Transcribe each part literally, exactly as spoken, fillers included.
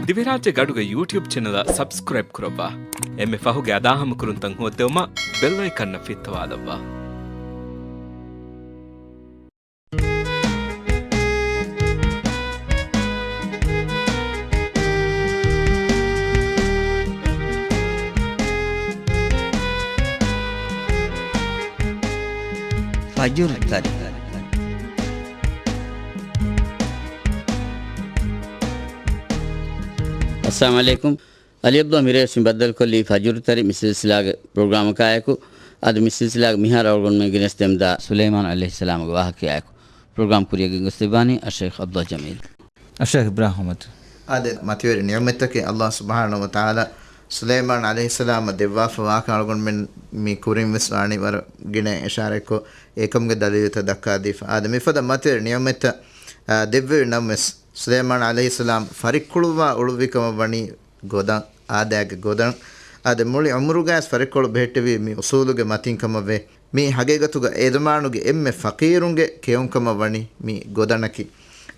ދިވެހިރާއްޖޭގެ އަޑުގެ ޔޫޓިއުބް ޗެނަލަށް ސަބްސްކްރައިބް ކުރައްވާ. އެންމެ ފަހުގެ އަދާހަމަކުރުންތައް ހޯއްދެވުމަށް ބެލް އައިކަންއަށް ފިއްތަވާލައްވާ. ފަޖުރު ތަރި. އައްސަލާމު ޢަލައިކުމް. އަލީ ޢަބްދުﷲ މިރޭ ވެސް މި ބައްދަލުކޮށްލީ ފަޖުރު ތަރި މި ސިލްސިލާގެ ޕްރޮގްރާމަކާއެކު. އަދި މި ސިލްސިލާގެ މިހާރު އަޅުގަނޑުމެން ގެނެސްދެމުންދާ ސުލައިމާނު ޢަލައިހިއްސަލާމުގެ ވާހަކަޔާއެކު. ޕްރޮގްރާމް ކުރިއަށް ގެންގޮސްދެއްވާނީ އައްޝައިޚް ޢަބްދުﷲ ޖަމީލް. އައްޝައިޚް އިބްރާހިމް އަޙްމަދު. އާދެ، މަތިވެރި ނިޢުމަތްތަކެއް ﷲ ސުބްޙާނަހޫ ވަތަޢާލާ ސުލައިމާނު ޢަލައިހިއްސަލާމަށް ދެއްވާފަ ވާކަން އަޅުގަނޑުމެން މި ކުރިން ވެސް ވާނީ ވަރަށް ގިނަ އިޝާރަތްކޮށް، އެކަމުގެ ދަލީލުތައް ދައްކާދީފަ. އާދެ، މިފަދަ މަތިވެރި ނިޢުމަތްތައް، އާ، ދެއްވެވި ނަމަވެސް، ސުލައިމާނު ޢަލައިހިއްސަލާމް ފަރިއްކުޅުއްވާ އުޅުއްވިކަމަށް ވަނީ ގޮދަން، އާދައިގެ ގޮދަން. އާދެ، މުޅި އުމުރުގައިސް ފަރިއްކޮޅު ބެހެއްޓެވީ މި އުސޫލުގެ މަތިން ކަމަށްވޭ. މީ ހަގީގަތުގަ އެ ޒަމާނުގެ އެންމެ ފަޤީރުންގެ ކެއުންކަމަށް ވަނީ މި ގޮދަނަކީ.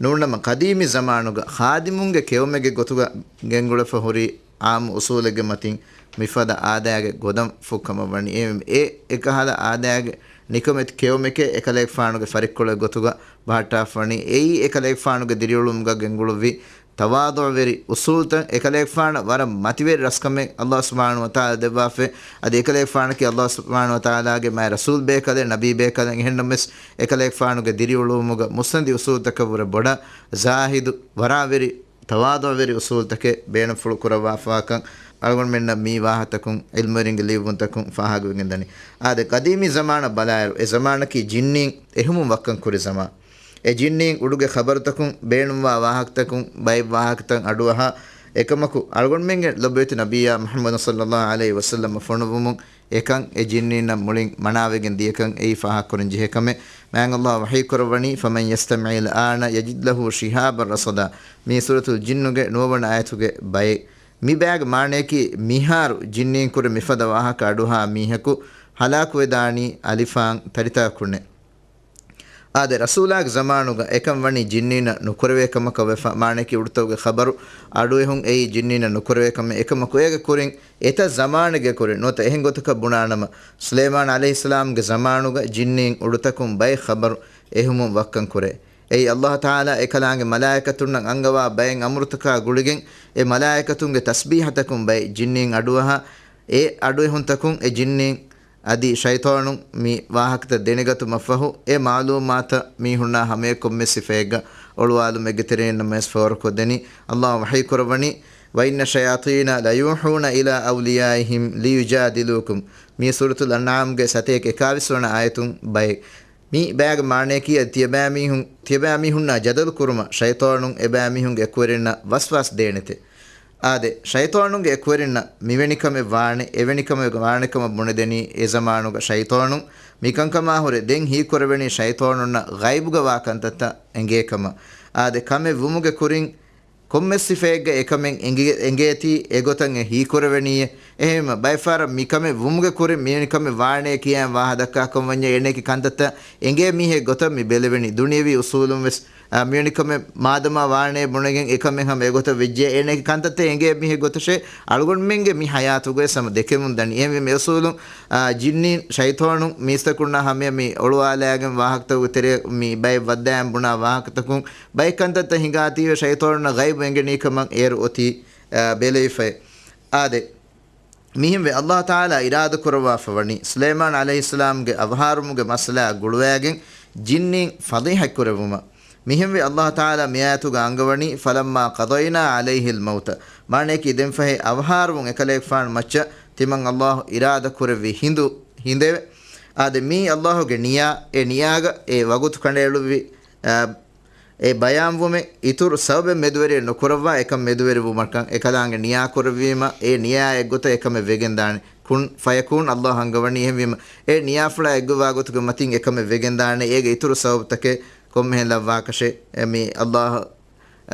ނޫންނަމަ ޤަދީމީ ޒަމާނުގަ ޚާދިމުންގެ ކެއުމެއްގެ ގޮތުގަ ގެންގުޅެފަ ހުރި ޢާއްމު އުސޫލެއްގެ މަތިން މިފަދަ އާދައިގެ ގޮދަން ފުއްކަމަށް ވަނީ. އެ، އެ އެކަހަލަ އާދައިގެ ނިކަމެތި ކެއުމެކޭ އެކަލޭގެފާނުގެ ފަރިއްކޮޅެއް ގޮތުގަ ބަހައްޓާފަ ވަނީ. އެއީ އެކަލޭގެފާނުގެ ދިރިއުޅުމުގަ ގެންގުޅުއްވި ތަވާޟުޢުވެރި އުސޫލުތައް، އެކަލޭގެފާނަށް ވަރަށް މަތިވެރި ރަސްކަމެއް ﷲ ސުބްޙާނަހޫ ވަތަޢާލާ ދެއްވާފައި. އަދި އެކަލޭގެފާނަކީ ﷲ ސުބްޙާނަހޫ ވަތަޢާލާގެ މާތް ރަސޫލް ބޭކަލެއް، ނަބީ ބޭކަލެއް. އެހެންނަމަވެސް، އެކަލޭގެފާނުގެ ދިރިއުޅުވުމުގަ މުއްސަނދި އުސޫލުތަކަށްވުރެ ބޮޑަށް ޒާހިދު، ވަރާވެރި، ތަވާޟުޢުވެރި އުސޫލުތަކެއް ބޭނުންފުޅު ކުރައްވާފަވާކަން އަޅުގަނޑުމެންނަށް މި ވާހަކަތަކުން، ޢިލްމުވެރިންގެ ލިޔުއްވުންތަކުން ފާހަގަވެގެންދަނީ. އާދެ، ޤަދީމީ ޒަމާނަށް ބަލާއިރު، އެ ޒަމާނަކީ ޖިންނީން އެހުމުން ވައްކަން ކުރި ޒަމާން. އެ ޖިންނީން އުޑުގެ ޚަބަރުތަކުން ބޭނުންވާ ވާހަކަތަކުން ބައެއް ވާހަކަތައް އަޑުއަހާ، އެކަމަކު، އަޅުގަނޑުމެންގެ ލޮބުވެތި ނަބިއްޔާ މުޙައްމަދު ޞައްލައްލާހު ޢަލައިހި ވަސައްލަމަށް ފޮނުއްވުމުން އެކަން އެ ޖިންނީންނަށް މުޅިން މަނާވެގެން ދިޔަކަން އެއީ ފާހަގަކުރަން ޖެހޭ ކަމެއް. މާތް ﷲ ވަޙީ ކުރައްވަނީ، فَمَنْ يَسْتَمِعِ الْآنَ يَجِدْ لَهُ شِهَابًا رَصَدًا. މީ ސޫރަތުލް ޖިންނުގެ ނުވަވަނަ އާޔަތުގެ ބައެއް. މި ބައިގެ މާނަޔަކީ، މިހާރު ޖިންނީން ކުރެ މިފަދަ ވާހަކަ އަޑުއަހާ މީހަކު ހަލާކުވެދާނީ އަލިފާން ތަރިތަކަކުންނޭ. އާދެ، ރަސޫލާގެ ޒަމާނުގަ އެކަން ވަނީ ޖިންނީންނަށް ނުކުރެވޭ ކަމަކަށް ވެފަ، މާނަޔަކީ އުޑުތަކުގެ ޚަބަރު އަޑުއެހުން އެއީ ޖިންނީންނަށް ނުކުރެވޭ ކަމެއް. އެކަމަކު އޭގެ ކުރިން އެތައް ޒަމާނެއްގެ ކުރިން ނުވަތަ އެހެން ގޮތަކަށް ބުނާނަމަ، ސުލައިމާނު ޢަލައިހިއްސަލާމްގެ ޒަމާނުގަ ޖިންނީން އުޑުތަކުން ބައެއް ޚަބަރު އެހުމުން ވައްކަން ކުރޭ. އެއީ ﷲ ތަޢާލާ އެކަލާނގެ މަލާއިކަތުންނަށް އަންގަވާ ބައެއް އަމުރުތަކާ ގުޅިގެން، އެ މަލާއިކަތުންގެ ތަސްބީޙަތަކުން ބައެއް ޖިންނީން އަޑުއަހާ، އެ އަޑުއެހުންތަކުން އެ ޖިންނީން އަދި ޝައިޠާނުން މި ވާހަކަތައް ދެނެގަތުމަށްފަހު، އެ މަޢުލޫމާތަށް މީހުންނާ ހަމަޔަށް ކޮންމެ ސިފައެއްގަ އޮޅުވާލުމެއްގެ ތެރެއިން ނަމަވެސް ފޯރުކޮށްދެނީ. ﷲ ވަޙީ ކުރައްވަނީ، وَإِنَّ الشَّيَاطِينَ لَيُوحُونَ إِلَىٰ أَوْلِيَائِهِمْ لِيُجَادِلُوكُمْ. މީ ސޫރަތުލް އަންޢާމްގެ ސަތޭކަ އެކާވީސް ވަނަ އާޔަތުން ބައެއް. މި ބައިގެ މާނަޔަކީ، އަދި ތިޔަބައިމީހުން، ތިޔަބައިމީހުންނާ ޖަދަލު ކުރުމަށް ޝައިޠާނުން އެބައިމީހުންގެ އެކުވެރިންނަށް ވަސްވާސް ދޭނެތެ. އާދެ، ޝައިޠާނުންގެ އެކުވެރިންނަށް މިވެނި ކަމެއް ވާނެ، އެވެނި ކަމެއް ވާނެ ކަމަށް ބުނެދެނީ އެ ޒަމާނުގަ ޝައިޠާނުން. މިކަންކަމާ ހުރެ ދެން ހީކުރެވެނީ ޝައިޠާނުންނަށް ޣައިބުގަ ވާ ކަންތައްތައް އެނގޭ ކަމަށް. އާދެ، ކަމެއް ވުމުގެ ކުރިން ކޮންމެސް ސިފައެއްގަ އެކަމެއް އެނގި-، އެނގޭތީ އެގޮތަށް އެ ހީކުރެވެނީއޭ. އެހެންވީމަ، ބައެއްފަހަރަށް މިކަމެއް ވުމުގެ ކުރިން މިވެނި ކަމެއް ވާނޭ ކިޔާ ވާހަ ދައްކާކަން ވަންޏާ އޭނައަކީ ކަންތައްތައް އެނގޭ މީހެއް ގޮތަށް މި ބެލެވެނީ. ދުނިޔަވީ އުސޫލުން ވެސް، އާ، މިވެނި ކަމެއް މާދަމާ ވާނޭ ބުނެގެން އެކަމެއް ހަމަ އެގޮތަށް ވެއްޖެ އޭނައަކީ ކަންތައްތައް އެނގޭ މީހެއް ގޮތަށޭ އަޅުގަނޑުމެންގެ މި ހަޔާތުގައި ހަމަ ދެކެމުން ދަނީ. އެހެންވީމަ އެ އުސޫލުން، އާ، ޖިންނީން ޝައިޠާނުން މީސްތަކުންނާ ހަމަޔަށް މި އޮޅުވާލާގެން ވާހަކަތަކުގެ ތެރެއަށް މި ބައެއް ވައްދާއިން ބުނާ ވާހަކަތަކުން ބައެއް ކަންތައްތައް ހިނގާތީވެ ޝައިޠާނުންނަށް ޣައިބު އެނގެނީ ކަމަށް އޭރު އޮތީ، އާ، ބެލެވިފައި. އާދެ، މިހެންވެ، ﷲ ތަޢާލާ އިރާދަކުރައްވާފަ ވަނީ، ސުލައިމާނު ޢަލައިހިއްސަލާމްގެ އަވަހާރަވުމުގެ މައްސަލާއާ ގުޅުވާގެން ޖިންނީން ފަޟީޙަތްކުރެއްވުމަށް. މިހެންވެ، ﷲ ތަޢާލާ މިއާޔަތުގަ އަންގަވަނީ، فَلَمَّا قَضَيْنَا عَلَيْهِ الْمَوْتَ. މާނަޔަކީ، ދެންފަހެ އަވަހާރަވުން އެކަލޭގެފާނު މައްޗަށް ތިމަން ﷲ އިރާދަކުރެއްވި ހިނދެވެ. އާދެ، މީ ﷲ ގެ ނިޔާ، އެ ނިޔާގަ އެ ވަގުތު ކަނޑައެޅުއްވި، އާ، އެ ބަޔާންވުމެއް އިތުރު ސަބަބެއް މެދުވެރިއެއް ނުކުރައްވާ، އެކަން މެދުވެރިވުމަކަށް އެކަލާނގެ ނިޔާކުރެއްވީމަ، އެ ނިޔާއާ އެއްގޮތަށް އެކަމެއް ވެގެންދާނެ. ކުން ފަޔަކޫން ﷲ އަންގަވަނީ. އެހެންވީމަ، އެ ނިޔާފުޅާ އެއްގޮތްވާ ގޮތުގެ މަތިން އެކަމެއް ވެގެންދާނެ. އޭގެ އިތުރު ސަބަބުތަކެއް ކޮންމެހެން ލައްވާކަށެއް، އެ މި ﷲ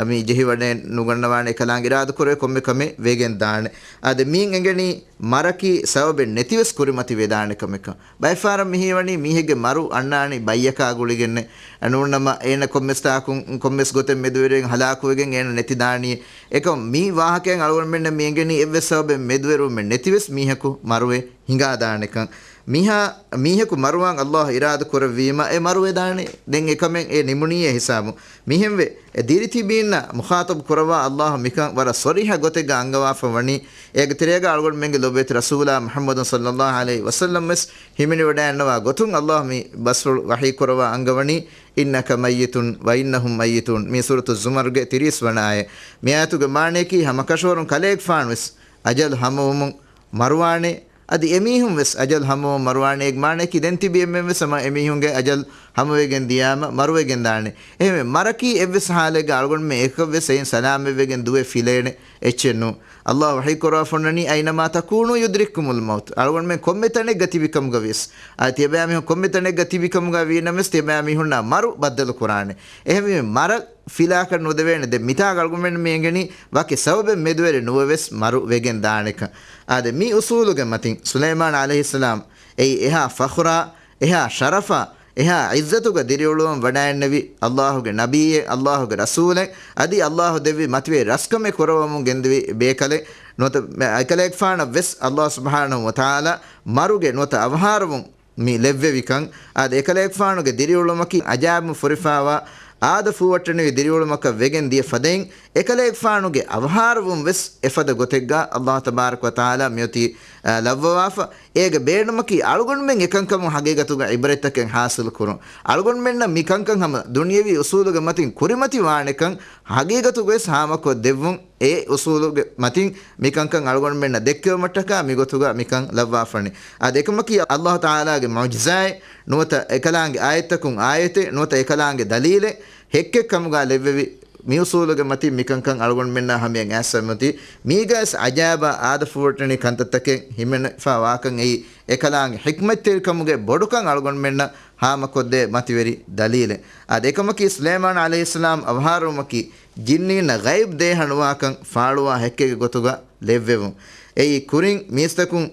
މި ޖެހިވަޑައެއް ނުގަންނަވާނެ، އެކަލާނގެ އިރާދަކުރެއް ކޮންމެ ކަމެއް ވެގެން ދާނެ. އާދެ، މީން އެނގެނީ މަރަކީ ސަބަބެއް ނެތިވެސް ކުރިމަތި ވެދާނެ ކަމެއްކަން. ބައެއް ފަހަރަށް މި ހީވަނީ މީހެއްގެ މަރު އަންނާނީ ބައްޔަކާ ގުޅިގެންނެއް. ނޫންނަމަ އޭނަ ކޮންމެސް ތާކުން، ކޮންމެސް ގޮތެއް މެދުވެރިވެގެން ހަލާކުވެގެން އޭނަ ނެތިދާނީ. އެކަމް މި ވާހަކައިން އަޅުގަނޑުމެންނަށް މި އެނގެނީ އެއްވެސް ސަބަބެއް މެދުވެރުމެއް ނެތިވެސް މީހަކު މަރުވެ ހިނގާދާނެކަން. މިހާ މީހަކު މަރުވާން އައްލާހު އިރާދަ ކުރެއްވީމަ އެ މަރުވެދާނެ. ދެން އެކަމެއް އެ ނިމުނީ އެ ހިސާބުން. މިހެންވެ، އެ ދިރިތިބީންނަށް މުޚާޠަބު ކުރައްވާ އައްލާހު މިކަން ވަރަށް ޞަރީޙަ ގޮތެއްގަ އަންގަވާފަ ވަނީ. އޭގެ ތެރޭގަ އަޅުގަނޑުމެންގެ ލޮބުވެތި ރަސޫލާ މުޙައްމަދު ޞައްލައްލާހު ޢަލައިހި ވަސައްލަމް ވެސް ހިމެނިވަޑައިގަންނަވާ ގޮތުން އައްލާހު މި ބަސްފުޅު ވަޙީ ކުރައްވާ އަންގަވަނީ، "إنك ميت وإنهم ميتون" މި ސޫރަތު ޒުމަރުގެ ތިރީސް ވަނަ އާޔަތް. މި އާޔަތުގެ މާނަޔަކީ ހަމަކަށަވަރުން ކަލޭގެފާނު ވެސް އަޖަލު ހަމަވުމުން މަރުވާނެ. އަދި އެމީހުން ވެސް އަޖަލު ހަމަވުން މަރުވާނެ. އޭގެ މާނަޔަކީ ދެން ތިބި އެންމެން ވެސް ހަމަ އެމީހުންގެ އަޖަލު ހަމަވެގެން ދިޔާމަ މަރުވެގެން ދާނެ. އެހެންވެ، މަރަކީ އެއްވެސް ހާލެއްގަ އަޅުގަނޑުމެން އެކަށް ވެސް އެއިން ސަލާމަތްވެގެން ދުވެ ފިލޭނެ އެއްޗެއް ނޫން. އައްލާހު ވަޙީ ކުރައްވާފަ އޮންނަނީ، "أينما تكونوا يدرككم الموت" އަޅުގަނޑުމެން ކޮންމެ ތަނެއްގަ ތިބި ކަމުގަ ވިޔަސް. އާ، ތިޔަބައިމީހުން ކޮންމެ ތަނެއްގަ ތިބި ކަމުގަ ވީނަމަވެސް، ތިޔަބައިމީހުންނާ މަރު ބައްދަލު ކުރާނެ. އެހެންވީމަ މަރަށް ފިލާކަށް ނުދެވޭނެ. ދެން މިތާގަ އަޅުގަނޑުމެން މި އެނގެނީ ވަކި ސަބަބެއް މެދުވެރި ނުވެވެސް މަރު ވެގެން ދާނެކަން. އާދެ، މި އުސޫލުގެ މަތިން ސުލައިމާން ޢަލައިހިއްސަލާމް އެއީ އެހާ ފަޚުރާ، އެހާ ޝަރަފާ، އެހާ ޢިއްޒަތުގަ ދިރިއުޅުވަން ވަޑައިންނެވި އައްލާހުގެ ނަބިއްޔެއް، އައްލާހުގެ ރަސޫލެއް، އަދި އައްލާހު ދެއްވި މަތިވެރި ރަސްކަމެއް ކުރައްވަމުން ގެންދެވި ބޭކަލެއް. ނުވަތަ އެކަލޭގެފާނަށް ވެސް އައްލާހު ސުބްޙާނަހު ވަތަޢާލާ މަރުގެ ނުވަތަ އަވަހާރަވުން މި ލެއްވެވިކަން. އާދެ، އެކަލޭގެފާނުގެ ދިރިއުޅުމަކީ އަޖާއިބު ފުރިފާވާ އާދަ ފޫވައްޓަނިވި ދިރިއުޅުމަކަށް ވެގެން ދިޔަ ފަދައިން، އެކަލޭގެފާނުގެ އަވަހާރަވުން ވެސް އެފަދަ ގޮތެއްގަ އައްލާހު ތަބާރަކަ ވަތަޢާލާ މިއޮތީ، އާ، ލައްވަވާފަ. އޭގެ ބޭނުމަކީ އަޅުގަނޑުމެން އެކަންކަމުން ހަގީގަތުގަ ޢިބްރަތްތަކެއް ޙާޞިލު ކުރުން. އަޅުގަނޑުމެންނަށް މި ކަންކަން ހަމަ ދުނިޔަވީ އުސޫލުގެ މަތިން ކުރިމަތި ވާނެކަން ހަގީގަތުގަވެސް ހާމަކޮށް ދެއްވުން. އެ އުސޫލުގެ މަތިން މިކަންކަން އަޅުގަނޑުމެންނަށް ދެއްކެވުމަށްޓަކާ މިގޮތުގަ މިކަން ލައްވާފަނި. އާދެ، އެކަމަކީ އައްލާހު ތަޢާލާގެ މުޢުޖިޒާއެއް ނުވަތަ އެކަލާނގެ އާޔަތްތަކުން އާޔަތެއް ނުވަތަ އެކަލާނގެ ދަލީލެއް ހެއްކެއް ކަމުގަ ލެއްވެވި މި އުސޫލުގެ މަތިން މިކަންކަން އަޅުގަނޑުމެންނާ ހަމަޔަށް އައިސްފަ މިއޮތީ. މީގަވެސް އަޖާއިބާ އާދަ ފޫވައްޓަނި ކަންތައްތަކެއް ހިމެނިފަ ވާކަން އެއީ އެކަލާނގެ ޙިކްމަތްތެރިކަމުގެ ބޮޑުކަން އަޅުގަނޑުމެންނަށް ހާމަކޮށްދޭ މަތިވެރި ދަލީލެއް. އާދެ، އެކަމަކީ ސުލައިމާން ޢަލައިހިއްސަލާމް އަވަހާރަވުމަކީ ޖިންނީންނަށް ޣައިބް ދޭހަ ނުވާކަން ފާޅުވާ ހެއްކެއްގެ ގޮތުގަ ލެއްވެވުން. އެއީ ކުރިން މީސްތަކުން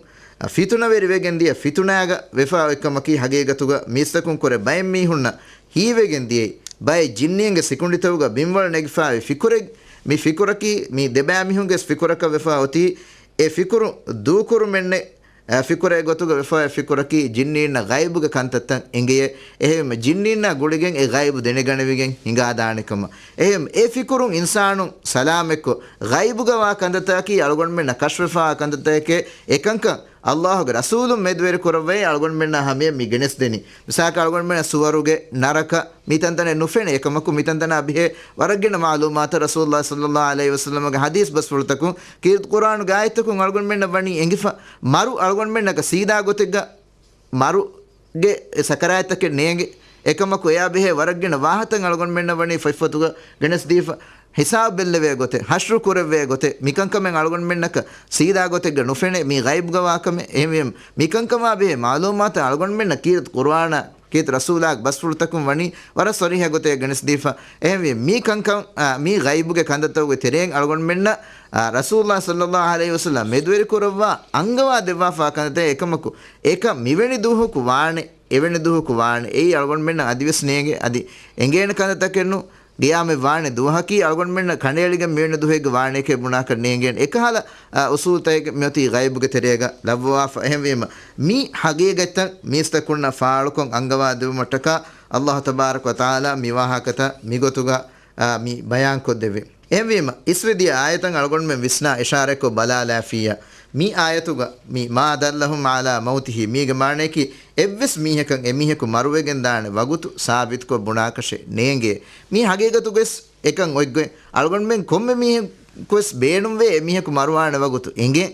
ފިތުނަވެރިވެގެން ދިޔަ ފިތުނާގަ ވެފަ އޮތްކަމަކީ ހަގީގަތުގަ މީސްތަކުން ކުރެ ބައެއް މީހުންނަށް ހީވެގެން ދިޔައީ. ބައެއް ޖިންނިއެއްގެ ސިކުނޑިތަކުގަ ބިންވަޅު ނެގިފައި އޮތް ފިކުރެއް، މި ފިކުރަކީ މި ދެބައިމީހުންގެ ފިކުރަކަށް ވެފަ އޮތީ. އެ ފިކުރު ދޫކުރުމެއްނެއް، އެ ފިކުރެއް ގޮތުގަ ވެފަ އޮތް ފިކުރަކީ ޖިންނީންނަށް ޣައިބުގެ ކަންތައްތައް އެނގެޔޭ. އެހެންވީމަ ޖިންނީންނާ ގުޅިގެން އެ ޣައިބު ދެނެގަނެވިގެން ހިނގާދާނެ ކަމަށް. އެހެން އެ ފިކުރުން އިންސާނުން ސަލާމަތްކޮށް، ޣައިބުގަ ވާ ކަންތައްތަކަކީ އަޅުގަނޑުމެންނަށް ކަޝްފުވެފައިވާ ކަންތައްތަކެކޭ. އެކަންކަން އައްލާހުގެ ރަސޫލުން މެދުވެރި ކުރައްވައޭ އަޅުގަނޑުމެންނާ ހަމަޔަށް މި ގެނެސްދެނީ. މިސާލަކަށް އަޅުގަނޑުމެންނަށް ސުވަރުގެ، ނަރަކަ، މި ތަންތަނެއް ނުފެނޭ. އެކަމަކު މި ތަންތަނާ ބެހޭ ވަރަށްގިނަ މަޢުލޫމާތު ރަސޫލުﷲ ޞައްލައްލާހު ޢަލައިހި ވަސައްލަމްގެ ޙަދީޘް ބަސްފުޅުތަކުން، ކީރިތި ޤުރްއާނުގެ އާޔަތްތަކުން އަޅުގަނޑުމެންނަށް ވަނީ އެނގިފަ. މަރު އަޅުގަނޑުމެންނަކަށް ސީދާ ގޮތެއްގަ މަރުގެ ސަކަރާތްތަކެއް ނޭނގެ. އެކަމަކު އެޔާ ބެހޭ ވަރަށްގިނަ ވާހަތައް އަޅުގަނޑުމެންނަށް ވަނީ ފޮތްފޮތުގަ ގެނެސްދީފަ. ހިސާބު ބެއްލެވޭ ގޮތެއް، ޙަޝްރު ކުރެއްވޭ ގޮތެއް، މިކަންކަމެއް އަޅުގަނޑުމެންނަކަށް ސީދާ ގޮތެއްގަ ނުފެނޭ. މީ ޣައިބުގަ ވާ ކަމެއް. އެހެންވީމަ މިކަންކަމާ ބެހޭ މަޢުލޫމާތު އަޅުގަނޑުމެންނަށް ކީރިތި ޤުރްއާނާ، ކީރިތި ރަސޫލާގެ ބަސްފުޅުތަކުން ވަނީ ވަރަށް ޞަރީޙަ ގޮތެއް ގެނެސްދީފަ. އެހެންވީމަ މި ކަންކަން، އާ، މި ޣައިބުގެ ކަންތައްތަކުގެ ތެރެއިން އަޅުގަނޑުމެންނަށް، އާ، ރަސޫލުﷲ ޞައްލައްލާހު ޢަލައިހި ވަސައްލަމް މެދުވެރި ކުރައްވާ އަންގަވާ ދެއްވާފާ ކަންތައް އެކަމަކު، އެކަން މިވެނި ދުވަހަކު ވާނެ، އެވެނި ދުވަހަކު ވާނެ. އެއީ އަޅުގަނޑުމެންނަށް އަދިވެސް ނޭނގެ، އަދި އެނގޭނެ ކަންތައްތަކެއްނު. ޤިޔާމަތް ވާނެ ދުވަހަކީ އަޅުގަނޑުމެންނަށް ކަނޑައެޅިގެން މިވެނި ދުވަހެއްގަ ވާނެކޭ ބުނާކަށް ނޭނގޭނެ. އެކަހަލަ، އާ، އުސޫލުތަކެއް މިއޮތީ ޣައިބުގެ ތެރޭގަ ލައްވަވާފަ. އެހެންވީމަ މި ޙަޤީޤަތްތައް މީސްތަކުންނަށް ފާޅުކޮށް އަންގަވާ ދެވުމަށްޓަކާ އައްލާހު ތަބާރަކަ ވަތަޢާލާ މި ވާހަކަތައް މިގޮތުގަ، އާ، މި ބަޔާންކޮށްދެއްވި. އެހެންވީމަ އިސްވެ ދިޔަ އާޔަތަށް އަޅުގަނޑުމެން ވިސްނާ އިޝާރަތްކޮށް ބަލާލާފިއްޔާ، މި އާޔަތުގަ މި ما دلهم على موته، މީގެ މާނަޔަކީ އެއްވެސް މީހަކަށް އެމީހަކު މަރުވެގެން ދާނެ ވަގުތު ސާބިތުކޮށް ބުނާކަށެއް ނޭނގޭ. މީ ޙަޤީޤަތުގަވެސް އެކަން އޮތްގޮތް. އަޅުގަނޑުމެން ކޮންމެ މީހަކުވެސް ބޭނުންވޭ އެމީހަކު މަރުވާނެ ވަގުތު އެނގޭ.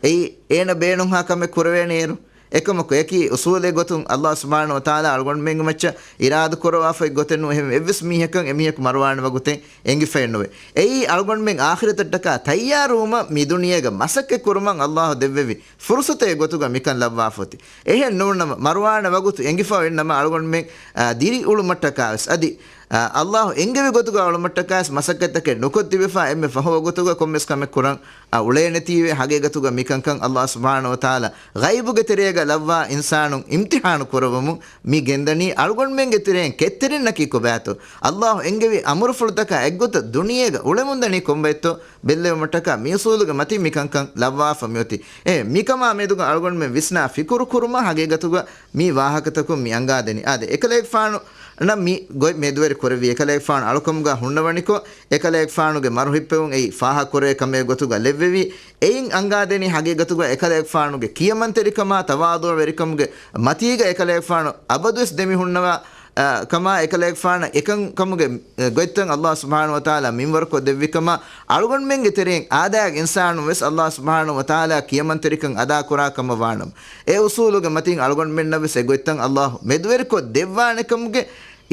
އެއީ އޭނަ ބޭނުންހާ ކަމެއް ކުރެވޭނެ އޭރު. އެކަމަކު އެކީ އުސޫލެއް ގޮތުން އައްލާހު ސުބްޙާނަހު ވަތަޢާލާ އަޅުގަނޑުމެންގެ މައްޗަށް އިރާދަ ކުރައްވާފައި ގޮތެއް ނޫން. އެހެން އެއްވެސް މީހަކަށް އެމީހަކު މަރުވާނެ ވަގުތެއް އެނގިފައެއް ނުވޭ. އެއީ އަޅުގަނޑުމެން އާޚިރަތަށްޓަކާ ތައްޔާރުވުމަށް މި ދުނިޔޭގަ މަސައްކަތް ކުރުމަށް އައްލާހު ދެއްވެވި ފުރުޞަތެއް ގޮތުގަ މިކަން ލައްވާފަ އޮތީ. އެހެން ނޫންނަމަ، މަރުވާނެ ވަގުތު އެނގިފަ އޮތްނަމަ، އަޅުގަނޑުމެން، އާ، ދިރިއުޅުމަށްޓަކާވެސް އަދި އާ، އައްލާހު އެންގެވި ގޮތުގަ އަޅުމަށްޓަކާސް މަސައްކަތްތަކެއް ނުކޮށްދިވެފާ އެންމެ ފަހު ވަގުތުގަ ކޮންމެސް ކަމެއް ކުރަން، އާ، އުޅޭނެތީވެ. ހަގީގަތުގަ މިކަންކަން އައްލާހު ސުބްޙާނަހު ވަތަޢާލާ ޣައިބުގެ ތެރޭގަ ލައްވާ އިންސާނުން އިމްތިޙާނު ކުރައްވަމުން މި ގެންދަނީ. އަޅުގަނޑުމެންގެ ތެރެއިން ކެތްތެރިންނަކީ ކޮބާތޯ؟ އައްލާހު އެންގެވި އަމުރުފުޅުތަކާ އެއްގޮތަށް ދުނިޔޭގަ އުޅެމުންދަނީ ކޮންބައެއްތޯ؟ ބެއްލެވުމަށްޓަކާ މި އުސޫލުގެ މަތިން މިކަންކަން ލައްވާފަ މިއޮތީ. އެ މިކަމާ މެދުގަ އަޅުގަނޑުމެން ވިސްނާ ފިކުރު ކުރުމަށް ހަގީގަތުގަ މި ވާހަކަތަކުން މި އަންގާދެނީ. އާދެ، އެކަލޭގެފާނު ނަ މި ގޮތް މެދުވެރި ކުރެއްވީ އެކަލޭގެފާނު އަޅުކަމުގަ ހުންނަވަނިކޮށް، އެކަލޭގެފާނުގެ މަރު ހިއްޕެވުން އެއީ ފާހަގަކުރޭ ކަމެއް ގޮތުގަ ލެއްވެވީ. އެއިން އަންގާދެނީ ހަގީގަތުގަ އެކަލޭގެފާނުގެ ކިޔަމަންތެރިކަމާ، ތަވާޟުޢުވެރިކަމުގެ މަތީގަ އެކަލޭގެފާނު އަބަދުވެސް ދެމިހުންނަވާ، އަ، ކަމާ، އެކަލޭގެފާނަށް އެކަންކަމުގެ، އެ، ގޮތްތައް އައްލާހު ސުބްޙާނަހު ވަތަޢާލާ މިންވަރުކޮށް ދެއްވިކަމާ، އަޅުގަނޑުމެންގެ ތެރެއިން އާދައިގެ އިންސާނުން ވެސް އައްލާހު ސުބްޙާނަހު ވަތަޢާލާ ކިޔަމަންތެރިކަން އަދާކުރާ ކަމަށް ވާނަމަ، އެ އުސޫލުގެ މަތިން އަޅުގަނޑުމެންނަށް ވެސް އެ ގޮތްތައް އައްލާހު މެދުވެރިކޮށް ދެއްވާނެކަމުގެ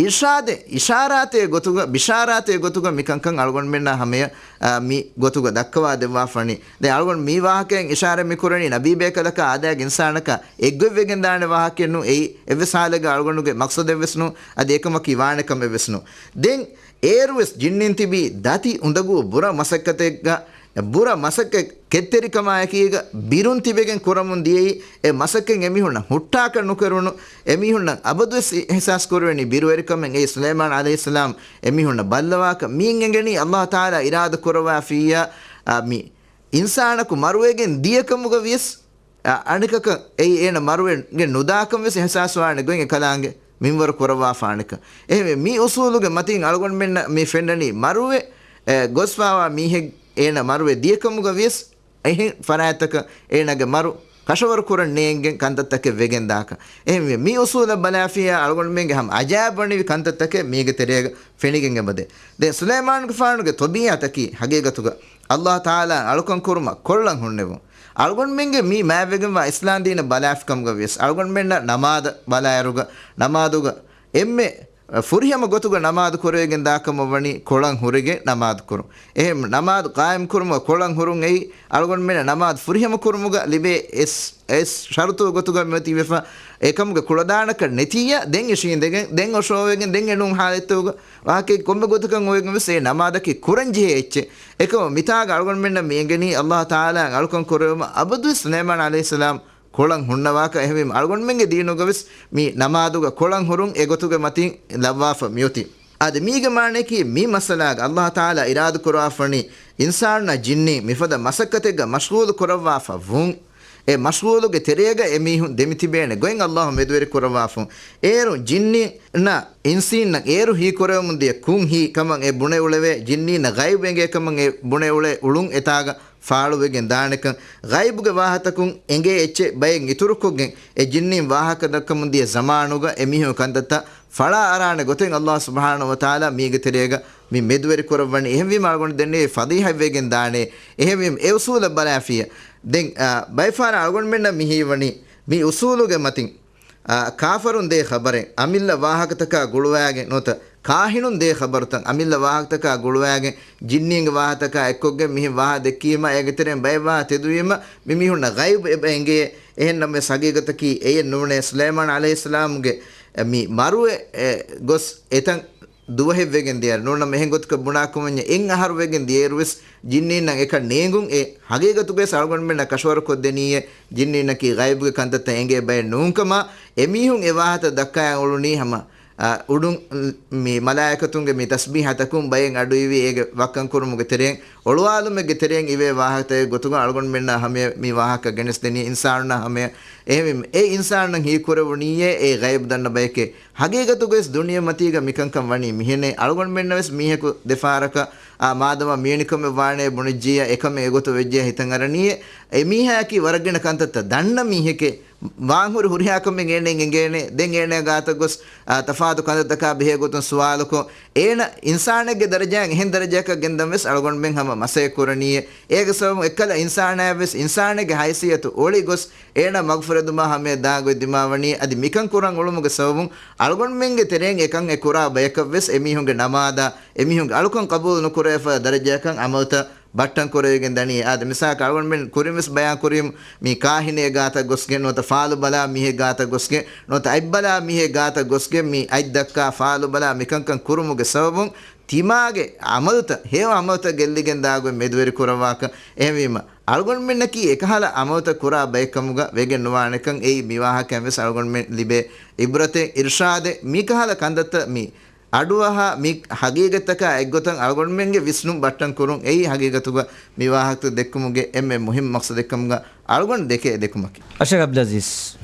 އިރްޝާދެއް، އިޝާރާތެއް ގޮތުގަ، ބިޝާރާތެއް ގޮތުގަ މިކަންކަން އަޅުގަނޑުމެންނާ ހަމަޔަށް، އާ، މި ގޮތުގަ ދައްކަވާ ދެއްވާފަނީ. ދެން އަޅުގަނޑު މި ވާހަކައިން އިޝާރަތް މި ކުރަނީ ނަބީ ބޭކަލަކާ އާދައިގެ އިންސާނަކާ އެއްގޮތްވެގެން ދާނެ ވާހަކައެއް ނޫން. އެއީ އެއްވެސް ހާލެއްގަ އަޅުގަނޑުގެ މަޤްޞަދެއްވެސް ނޫން. އަދި އެކަމަކީ ވާނެ ކަމެއްވެސް ނޫން. ދެން އޭރުވެސް ޖިންނިން ތިބީ ދަތި އުނދަގޫ ބުރަ މަސައްކަތެއްގަ، ބުރަ މަސައްކަތް ކެތްތެރިކަމާއެކީގަ ބިރުން ތިބެގެން ކުރަމުން ދިޔައީ، އެ މަސައްކަތް އެމީހުންނަށް ހުއްޓާކަށް ނުކެރުނު، އެމީހުންނަށް އަބަދުވެސް އި-، އިޙްސާސް ކުރެވެނީ ބިރުވެރިކަމެއް. އެއީ ސުލައިމާން ޢަލައިހިއްސަލާމް އެމީހުންނަށް ބައްލަވާކަށް. މިއިން އެނގެނީ އައްލާހު ތަޢާލާ އިރާދަ ކުރައްވާފިއްޔާ، އާ، މި އިންސާނަކު މަރުވެގެން ދިޔަކަމުގަ ވިޔަސް، އަ-، އަނެކަކަށް އެއީ އޭނަ މަރުވެގެން ނުދާކަން ވެސް އިޙްސާސްވާނެ ގޮތް އެކަލާނގެ މިންވަރު ކުރައްވާފާނެކަން. އެހެންވެ، މި އުސޫލުގެ މަތިން އަޅުގަނޑުމެންނަށް މި ފެންނަނީ މަރުވެ، އެ، ގޮސްފާވާ މީހެއް އޭނަ މަރުވެ ދިޔަކަމުގަ ވިޔަސް، އެހެން ފަރާތްތަކަށް އޭނާގެ މަރު ކަށަވަރު ކުރަން ނޭނގެން ކަންތައްތަކެއް ވެގެން ދާކަށް. އެހެންވެ، މި އުސޫލަށް ބަލާފިއްޔާ އަޅުގަނޑުމެންގެ ހަމަ އަޖާއިބު ވަނިވި ކަންތައްތަކެއް މީގެ ތެރޭގަ ފެނިގެން އެބަދޭ. ދެން ސުލައިމާނުގެފާނުގެ ޠަބީޢަތަކީ ހަގީގަތުގަ އައްލާހު ތަޢާލާ އަޅުކަން ކުރުމަށް ކޮޅަށް ހުންނެވުން. އަޅުގަނޑުމެންގެ މި މާތްވެގެންވާ އިސްލާމް ދީނަށް ބަލާފިކަމުގަ ވިޔަސް، އަޅުގަނޑުމެންނަށް ނަމާދަށް ބަލާއިރުގަ، ނަމާދުގަ އެންމެ ފުރިހަމަ ގޮތުގަ ނަމާދު ކުރެވިގެން ދާކަމަށް ވަނީ ކޮޅަށް ހުރެގެން ނަމާދު ކުރުން. އެހެން ނަމާދު ޤާއިމް ކުރުމުގަ ކޮޅަށް ހުރުން އެއީ، އަޅުގަނޑުމެންނަށް ނަމާދު ފުރިހަމަ ކުރުމުގަ ލިބޭ އެސް، އެސް ޝަރުތު ގޮތުގަ މިއޮތީވެފަ، އެކަމުގެ ކުޅަދާނަކަށް ނެތިއްޔާ، ދެން އިށީނދެގެން، ދެން އޮށޯވެގެން، ދެން އެނޫން ހާލަތުގަ ވާހަކައެއް ކޮންމެ ގޮތަކަށް އޮވެގެން ވެސް އެ ނަމާދަކީ ކުރަން ޖެހޭ އެއްޗެއް. އެކަމަށް މިތާގަ އަޅުގަނޑުމެންނަށް މި އެނގެނީ އައްލާހު ތަޢާލާ އަޅުކަން ކުރެވުމަށް އަބަދުވެސް ސުލައިމާން ޢަލައިހިއްސަލާމް ކޮޅަށް ހުންނަވާކަށް. އެހެންވީމަ އަޅުގަނޑުމެންގެ ދީނުގަވެސް މި ނަމާދުގަ ކޮޅަށް ހުރުން އެގޮތުގެ މަތިން ލައްވާފަ މިއޮތީ. އަދި މީގެ މާނަޔަކީ މި މައްސަލާގަ އައްލާހު ތަޢާލާ އިރާދަ ކުރާފަނީ އިންސާނުންނާ ޖިންނީން މިފަދަ މަސައްކަތެއްގަ މަޝްޣޫލު ކުރައްވާފަ ވުން. އެ މަޝްޣޫލުގެ ތެރޭގަ އެމީހުން ދެމިތިބޭނެ ގޮތް އައްލާހު މެދުވެރި ކުރައްވާފުން. އޭރު ޖިންނީންނާ އިންސީންނަށް އޭރު ހީކުރެވެމުން ދިޔަ ކުން ހީ ކަމަށް އެ ބުނެ އުޅެވޭ، ޖިންނީންނަށް ޣައިބު އެނގޭ ކަމަށް އެ ބުނެ އުޅޭ އުޅުން އެތާގަ ފާޅުވެގެން ދާނެކަން، ޣައިބުގެ ވާހަތަކުން އެނގޭ އެއްޗެއް ބައެއް އިތުރުކޮށްގެން، އެ ޖިންނީން ވާހަކަ ދައްކަމުން ދިޔަ ޒަމާނުގަ އެމީހުން ކަންތައްތައް ފަޅާ އަރާނެ ގޮތެއް އައްލާހު ސުބްޙާނަހު ވަތަޢާލާ މީގެ ތެރޭގަ މި މެދުވެރި ކުރައްވަނީ. އެހެންވީމަ އަޅުގަނޑު ދެންނެވި ފަޟީޙަތްވެގެން ދާނެ. އެހެންވީމަ އެ އުސޫލަށް ބަލާފިޔަ. ދެން، އާ، ބައެއް ފަހަރަށް އަޅުގަނޑުމެންނަށް މި ހީވަނީ މި އުސޫލުގެ މަތިން އާ، ކާފަރުން ދޭ ޚަބަރެއް، އަމިއްލަ ވާހަކަތަކާ ގުޅުވާގެން ނުވަތަ ކާހިނުން ދޭ ޚަބަރުތައް، އަމިއްލަ ވާހަކަތަކާ ގުޅުވާގެން ޖިންނީންގެ ވާހަކަތަކާ އެއްކޮށްގެން މިހެން ވާހަ ދެއްކީމަ، އޭގެ ތެރެއިން ބައެއް ވާހަ ތެދުވީމަ، މި މީހުންނަށް ޣައިބު އެބަ އެނގޭ. އެހެން ނަމަވެސް ހަގީގަތަކީ އެއެއް ނޫނޭ. ސުލައިމާން ޢަލައިހިއްސަލާމުގެ މި މަރުވެ، އެ، ގޮސް އެތަން ދުވަހެއްވެގެން ދިޔައިރު ނޫން ނަމަ އެހެން ގޮތަކަށް ބުނާކަމަންޏާ އެއް އަހަރު ވެގެން ދިޔައިރުވެސް ޖިންނީންނަށް އެކަން ނޭނގުން އެ ހަގީގަތުގަވެސް އަޅުގަނޑުމެންނަށް ކަށަވަރުކޮށްދެނީއޭ ޖިންނީންނަކީ ޣައިބުގެ ކަންތައްތައް އެނގޭ ބައެއް ނޫންކަމަށް އެމީހުން އެ ވާހަކަ ދައްކާ އުޅުނީ ހަމަ، އަ، އުޑުން މި މަލާއިކަތުންގެ މި ތަސްބީޙަތަކުން ބައެއް އަޑުއިވި އޭގެ ވައްކަން ކުރުމުގެ ތެރެއިން އޮޅުވާލުމެއްގެ ތެރެއިން އިވޭ ވާހަކަތަކެއް ގޮތުގަ އަޅުގަނޑުމެންނަށް ހަމަޔަށް މި ވާހަކަ ގެނެސްދެނީ އިންސާނުންނަށް ހަމަޔަށް. އެހެންވީމަ އެ އިންސާނުންނަށް ހީކުރެވުނީއޭ އެ ޣައިބު ދަންނަ ބަޔެކޭ. ހަގީގަތުގަވެސް ދުނިޔެމަތީގަ މިކަންކަން ވަނީ މިހެނޭ. އަޅުގަނޑުމެންނަށް ވެސް މީހަކު ދެފަހަރަކަށް، އާ، މާދަމާ މިވެނިކަމެއް ވާނޭ ބުނެއްޖިއްޔާ، އެކަމެއް އެގޮތަށް ވެއްޖެއްޔާ ހިތަށް އަރަނީއޭ. އެމީހާއަކީ ވަރަށް ގިނަ ކަންތައްތައް ދަންނަ މީހެކޭ. ވާންހުރި ހުރިހާ ކަމެއް އޭނައަށް އެނގޭނެ. ދެން އޭނަ ގާތަށް ގޮސް، އާ، ތަފާތު ކަންތައްތަކާ ބެހޭ ގޮތުން ސުވާލުކޮށް، އޭނަ އިންސާނެއްގެ ދަރަޖާއިން އެހެން ދަރަޖައަކަށް ގެންދަން ވެސް އަޅުގަނޑުމެން ހަމަ މަސައްކަތް ކުރަނީއޭ. އޭގެ ސަބަބުން އެއްކަލަ އިންސާނާއަށް ވެސް އިންސާނެއްގެ ހައިސިއްޔަތު އޮޅި ގޮސް، އޭނަ މަގުފުރެދުމާ ހަމަޔަށް ދާން ގޮތް ދިމާވަނީ. އަދި މިކަން ކުރަން އުޅުމުގެ ސަބަބުން އަޅުގަނޑުމެންގެ ތެރެއިން އެކަން އެ ކުރާ ބަޔަކަށް ވެސް އެމީހުންގެ ނަމާދާ، އެމީހުންގެ އަޅުކަން ޤަބޫލު ނުކުރެވޭފަދަ ދަރަޖައަކަށް އަމަލުތައް ބައްޓަން ކުރެވިގެން ދަނީ. އާދެ، މިސާލަކަށް އަޅުގަނޑުމެން ކުރިން ވެސް ބަޔާން ކުރީމު، މި ކާހިނެއް ގާތަށް ގޮސްގެން ނުވަތަ ފާލު ބަލާ މީހެއް ގާތަށް ގޮސްގެން ނުވަތަ އަތް ބަލާ މީހެއް ގާތަށް ގޮސްގެން މި އަތް ދައްކާ ފާލު ބަލާ މިކަންކަން ކުރުމުގެ ސަބަބުން ތިމާގެ އަމަލުތައް، ހެޔޮ އަމަލުތައް ގެއްލިގެން ދާގޮތް މެދުވެރި ކުރައްވާކަން. އެހެންވީމަ، އަޅުގަނޑުމެންނަކީ އެކަހަލަ އަމަލުތައް ކުރާ ބައެއްކަމުގަ ވެގެން ނުވާނެކަން އެއީ މި ވާހަކައިން ވެސް އަޅުގަނޑުމެން ލިބޭ އިބްރަތެއް، އިރްޝާދެއް. މިކަހަލަ ކަންތައްތައް މި އަޑުއަހާ މި ހަގީގަތްތަކާ އެއްގޮތަށް އަޅުގަނޑުމެންގެ ވިސްނުން ބައްޓަން ކުރުން އެއީ ހަގީގަތުގަ މި ވާހަކަތައް ދެއްކުމުގެ އެންމެ މުހިންމު މަޤްޞަދެއްކަމުގަ އަޅުގަނޑު ދެކޭ ދެކުމަކީ. އަޝަރް އަބްދުލް އަޒީޒް.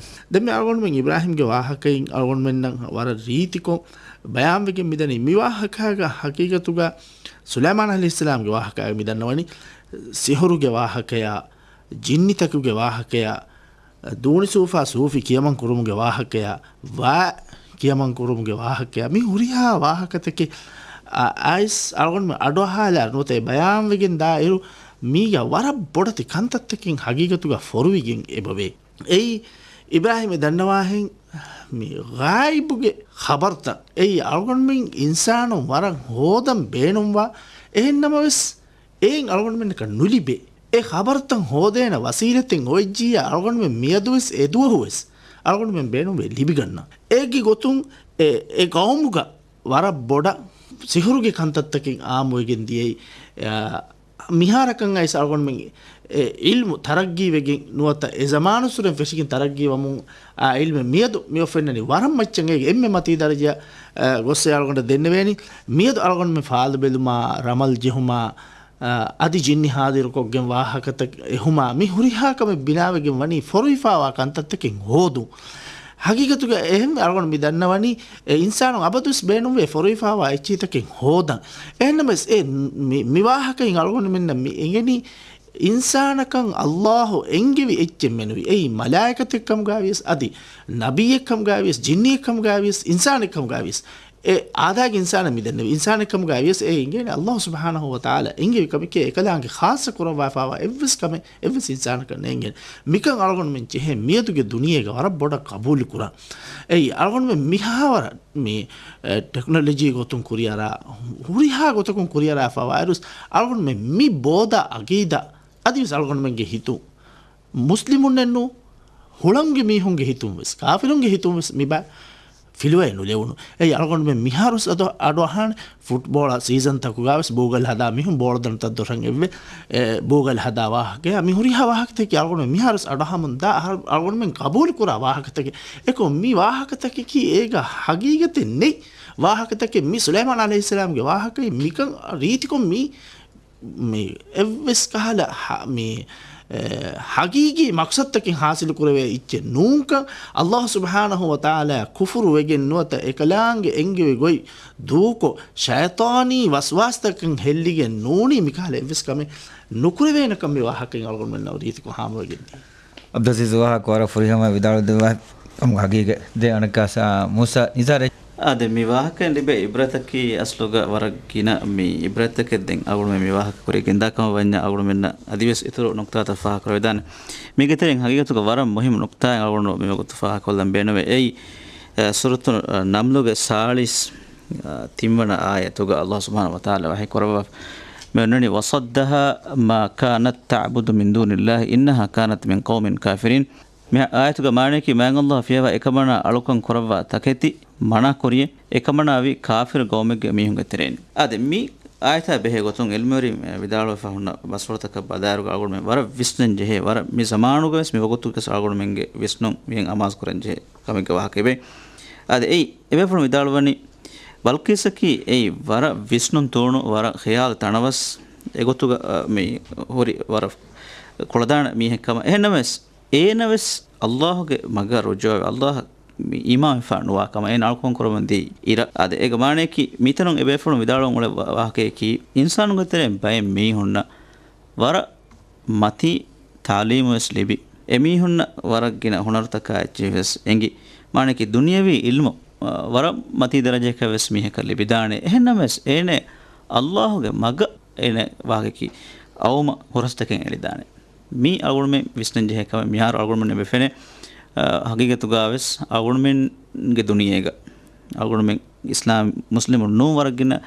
ދެން މި އަޅުގަނޑުމެން އިބްރާހިމްގެ ވާހަކައިން އަޅުގަނޑުމެންނަށް ވަރަށް ރީތިކޮށް ބަޔާންވެގެން މިދަނީ. މި ވާހަކާގަ ހަގީގަތުގަ ސުލައިމާން ޢަލައިހިއްސަލާމްގެ ވާހަކާގަ މިދަންނަވަނީ ސިހުރުގެ ވާހަކަޔާ، ޖިންނިތަކުގެ ވާހަކަޔާ، ދޫނިސޫފާ ސޫފި ކިޔަމަން ކުރުމުގެ ވާހަކަޔާ، ވާ ކިޔަމަން ކުރުމުގެ ވާހަކަޔާ، މި ހުރިހާ ވާހަކަތަކެއް އަ-، އައިސް އަޅުގަނޑުމެން އަޑުއަހާލާ ނުވަތަ އެ ބަޔާންވެގެން ދާއިރު، މީގަ ވަރަށް ބޮޑެތި ކަންތައްތަކެއް ހަގީގަތުގަ ފޮރުވިގެން އެބަވޭ. އެއީ، އިބްރާހިމް ދަންނަވާހެން މި ޣާއިބުގެ ޚަބަރުތައް އެއީ އަޅުގަނޑުމެން އިންސާނުން ވަރަށް ހޯދަން ބޭނުންވާ، އެހެން ނަމަވެސް، އެއިން އަޅުގަނޑުމެންނަކަށް ނުލިބޭ. އެ ޚަބަރުތައް ހޯދޭނެ ވަސީލަތެއް އޮވެއްޖިއްޔާ އަޅުގަނޑުމެން މިއަދުވެސް އެދުވަހުވެސް އަޅުގަނޑުމެން ބޭނުންވެ ލިބިގަންނަ. އޭގެ ގޮތުން އެ، އެ ޤައުމުގަ ވަރަށް ބޮޑަށް ސިހުރުގެ ކަންތައްތަކެއް އާއްމުވެގެން ދިޔައީ، އަ، މިހާރަކަށް އައިސް އަޅުގަނޑުމެން އެ ޢިލްމު ތަރައްގީވެގެން ނުވަތަ އެ ޒަމާނުއްސުރެން ފެށިގެން ތަރައްގީވަމުން އާ ޢިލްމެއް މިއަދު މިއޮތް ފެންނަނީ ވަރަށް މައްޗަށް އޭގެ އެންމެ މަތީ ދަރަޖައަށް، އަ، ގޮއްސޭ އަޅުގަނޑަށް ދެންނެވޭނީ. މިއަދު އަޅުގަނޑުމެން ފާލު ބެލުމާ، ރަމަލް ޖެހުމާ، އަ، އަދި ޖިންނި ހާޟިރުކޮށްގެން ވާހަކަތައް އެހުމާ، މި ހުރިހާ ކަމެއް ބިނާވެގެން ވަނީ ފޮރުވިފާވާ ކަންތައްތަކެއް ހޯދުން. ހަގީގަތުގަ އެހެން އަޅުގަނޑު މި ދަންނަވަނީ، އެ އިންސާނުން އަބަދުވެސް ބޭނުންވޭ ފޮރުވިފާވާ އެއްޗިހިތަކެއް ހޯދަން. އެހެންނަމަވެސް، އެ މި، މި ވާހަކައިން އަޅުގަނޑުމެންނަށް މި އެނގެނީ، އިންސާނަކަށް ﷲ އެންގެވި އެއްޗެއް މެނުވި. އެއީ މަލާއިކަތެއްކަމުގަވިޔަސް، އަދި ނަބިއްޔެއްކަމުގަވިޔަސް، ޖިންނިއެއްކަމުގަވިޔަސް، އިންސާނެއްކަމުގަވިޔަސް، އެ އާދައިގެ އިންސާނަށް މިދެންނެވި އިންސާނެއްކަމުގަވިޔަސް، އެ އެނގޭނެ ﷲ ސުބްޙާނަހޫ ވަތަޢާލާ އެންގެވި ކަމެކޭ. އެކަލާނގެ ޚާއްޞަ ކުރައްވާފާވާ އެއްވެސް ކަމެއް އެއްވެސް އިންސާނަކަށް ނޭނގޭނެ. މިކަން އަޅުގަނޑުމެން ޖެހޭ މިއަދުގެ ދުނިޔޭގަ ވަރަށް ބޮޑަށް ޤަބޫލު ކުރަން. އެއީ އަޅުގަނޑުމެން މިހާވަރަށް މި، އެ، ޓެކްނޮލޮޖީ ގޮތުން ކުރިއަރާ، ހުރިހާ ގޮތަކުން ކުރިއަރާފަވާއިރުސް، އަޅުގަނޑުމެން މި ބޯދާ އަގީދާ އަދިވެސް އަޅުގަނޑުމެންގެ ހިތުން، މުސްލިމުންނެއްނު، ހުޅަނގުގެ މީހުންގެ ހިތުން ވެސް، ކާފިރުންގެ ހިތުން ވެސް މިބަ ފިލުވައެއް ނުލެވުނު. އެއީ އަޅުގަނޑުމެން މިހާރުސް އަދު، އަޑު އަހާނެ ފުޓްބޯޅަ ސީޒަންތަކުގަވެސް ބޫގަލް ހަދާ މީހުން ބޯޅަ ދަނޑުތައް ދޮށަށް އެއްވެ، އެ، ބޫގަލް ހަދާ ވާހަކަ. މި ހުރިހާ ވާހަކަތަކީ އަޅުގަނޑުމެން މިހާރުސް އަޑު އަހަމުން ދާ އަހަރު އަޅުގަނޑުމެން ޤަބޫލު ކުރާ ވާހަކަތަކެއް. އެކޮށް މި ވާހަކަތަކަކީ އޭގަ ހަގީގަތެއް ނެތް ވާހަކަތަކެއް. މި ސުލައިމާން ޢަލައިހިއްސަލާމްގެ ވާހަކައިން މިކަން ރީތިކޮށް މި މި އެއްވެސް ކަހަލަ ހަ-، މި، އެ، ހަގީގީ މަޤްޞަދުތަކެއް ޙާޞިލު ކުރެވޭ އެއްޗެއް ނޫންކަން، ﷲ ސުބްޙާނަހޫ ވަތަޢާލާއަށް ކުފުރު ވެގެން ނުވަތަ އެކަލާނގެ އެންގެވި ގޮތް ދޫކޮށް، ޝައިޠާނީ ވަސްވާސްތަކަށް ހެއްލިގެން ނޫނީ މިކަހަލަ އެއްވެސް ކަމެއް ނުކުރެވޭނެކަން މި ވާހަކައިން އަޅުގަނޑުމެންނަށް ރީތިކޮށް ހާމަވެގެންދޭ. އަބްދުލް އަޒީޒް ވާހަކަ ވަރަށް ފުރިހަމަ ވިދާޅުވެފަ ކަމުގެ ހަގީގަތް ދޭ އަނެއްކާ ސާ-، މޫސާ ނިޒާރެ. އާދެ، މި ވާހަކައިން ލިބޭ އިބްރަތަކީ އަސްލުގަ ވަރަށް ގިނަ މި އިބްރަތަކެއް ދެން އަޅުގަނޑުމެން މި ވާހަކަ ކުރި ގެންދާ ކަމަށް ވަންޏާ އަޅުގަނޑުމެންނަށް އަދިވެސް އިތުރު ނުކްތާތައް ފާހަގަކުރެވިދާނެ. މީގެ ތެރެއިން ހަގީގަތުގަ ވަރަށް މުހިއްމު ނުކްތާއެއް އަޅުގަނޑު މިވަގުތު ފާހަގަކޮށްލަން ބޭނުންވޭ. އެއީ، އެ، ސޫރަތު، އަ، ނަމްލުގެ ސާޅީސް، އަ، ތިންވަނަ އާޔަތުގަ ﷲ ސުބްޙާނަހޫ ވަތަޢާލާ ވަޙީ ކުރައްވާ މި އޮންނަނީ، "وَصَدَّهَا مَا كَانَتْ تَعْبُدُ مِنْ دُونِ اللَّهِ إِنَّهَا كَانَتْ مِنْ قَوْمٍ كَافِرِينَ." މި އާޔަތުގެ މާނަޔަކީ މާތް ﷲ ފިޔަވާ އެކަމަނާ އަޅުކަން ކުރައްވާ ތަކެތި މަނާ ކުރިޔޭ، އެކަމަނާވީ ކާފިރު ޤައުމެއްގެ މީހުންގެ ތެރެއިން. އާދެ، މި އާޔަތާ ބެހޭ ގޮތުން ޢިލްމުވެރިން ވިދާޅުވެފަ ހުންނަ ބަސްފުޅުތަކަށް ބަލާއިރުގަ އަޅުގަނޑުމެން ވަރަށް ވިސްނަން ޖެހޭ، ވަރަށް މި ޒަމާނުގަވެސް މި ވަގުތުގަވެސް އަޅުގަނޑުމެންގެ ވިސްނުން މިހެން އަމާޒު ކުރަން ޖެހޭ ކަމެއްގެ ވާހަކައެވެ. އާދެ، އެއީ، އެބޭފުޅުން ވިދާޅުވަނީ، ބަލްޤީސަކީ އެއީ ވަރަށް ވިސްނުން ތޫނު، ވަރަށް ޚިޔާލު ތަނަވަސް، އެގޮތުގަ، އަ، މި ހުރި ވަރަށް ކުޅަދާނަ މީހެއް ކަމަށް. އެހެންނަމަވެސް، އޭނަވެސް ﷲގެ މަގަށް ރުޖޫޢަވެ، ﷲ މި އީމާންވެފާ ނުވާ ކަމަށް އޭނަ އަޅުކަން ކުރަމުން ދިޔައީ އިރަށް. އާދެ، އޭގެ މާނަޔަކީ މިތަނުން އެބޭފުޅުން ވިދާޅުވަން އުޅޭ ވާ-، ވާހަކަޔަކީ، އިންސާނުންގެ ތެރެއިން ބައެއް މީހުންނަށް ވަރަށް މަތީ ތާލީމުވެސް ލިބި، އެމީހުންނަށް ވަރަށް ގިނަ ހުނަރުތަކާ އެއްޗެހިވެސް އެނގި، މާނައަކީ ދުނިޔަވީ ޢިލްމު، އަ، ވަރަށް މަތީ ދަރަޖައަކަށްވެސް މީހަކަށް ލިބިދާނެ. އެހެންނަމަވެސް، އޭނަ ﷲގެ މަގަށް އޭނަ ވާހަކަކީ އައުމަށް ހުރަސްތަކެއް އެޅިދާނެ. މީ އަޅުގަނޑުމެން ވިސްނަން ޖެހޭ ކަމެއް. މިހާރު އަޅުގަނޑުމެން އެބަފެނޭ، އަ، ހަގީގަތުގަވެސް އަޅުގަނޑުމެންގެ ދުނިޔޭގަ އަޅުގަނޑުމެން އިސްލާމް މުސްލިމުން ނޫން ވަރަށް ގިނަ